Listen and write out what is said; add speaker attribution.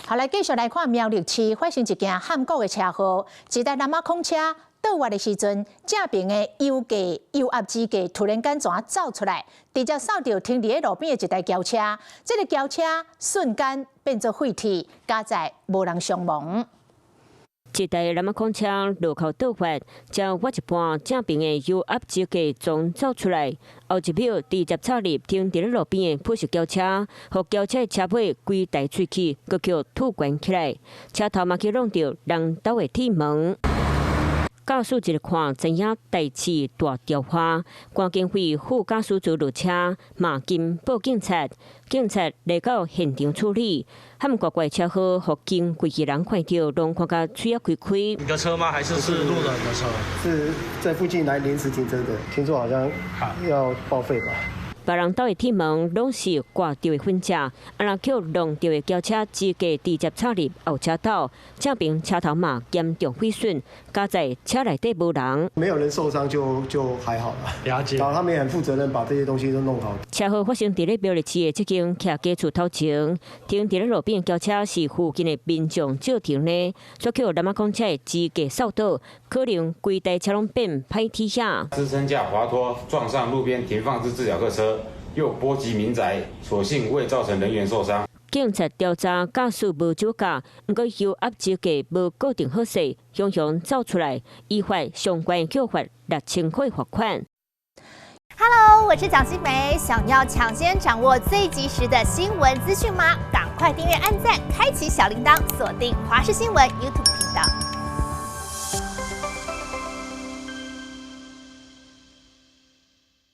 Speaker 1: 好，來繼續來看苗栗市發生一件罕見的車禍，一台南亞礦車倒彎的時陣，正爿的油架油壓支架突然間怎走出來，直接掃著停佇咧路邊的一台轎車，這个轎車瞬間變做廢鐵，佳在無人傷亡。
Speaker 2: 一台南亞礦車路口倒彎，將挖一半正爿的油壓支架總走出來，後一秒直接插入停佇咧路邊的普式轎車，予轎車車尾規台碎去，閣予吐懸起來，車頭嘛去挵著人兜的鐵門。駕駛一看，知影代誌大條花，趕緊揮副駕駛座落車，嘛緊報警察。警察來到現場處理，罕怪怪車禍，予經過的人看著，攏看甲喙仔開開。
Speaker 3: 你的車嗎？還是是路人的車？
Speaker 4: 是在附近來臨時停車的，聽說好像要報廢吧。
Speaker 2: 別人兜的鐵門攏是掛著的痕跡，啊若予挵著的轎車支架直接插入後車道，正爿車頭嘛嚴重毀損，佳在車內底無人。
Speaker 4: 沒有人受傷就還好啦。
Speaker 3: 了解。
Speaker 4: 然後他們也很負責任，把這些東西都弄好。
Speaker 2: 車禍發生佇咧苗栗市的這間徛家厝頭前，停佇咧路邊轎車是附近的民眾借停的，煞予南亞礦車的支架掃倒，可能規台車攏變歹鐵遐。
Speaker 5: 支撐架滑脫，撞上路邊停放之自腳客車，又波及民宅，所幸未造成人員受傷。
Speaker 2: 警察調查駕駛無酒駕，毋過油壓支架無固定好勢，雄雄走出來，依法相關予罰6000塊罰款。
Speaker 6: Hello，我是蔣新梅，想要搶先掌握最及時的新聞資訊嗎？趕快訂閱、按讚、開啟小鈴鐺，鎖定華視新聞 YouTube 頻道。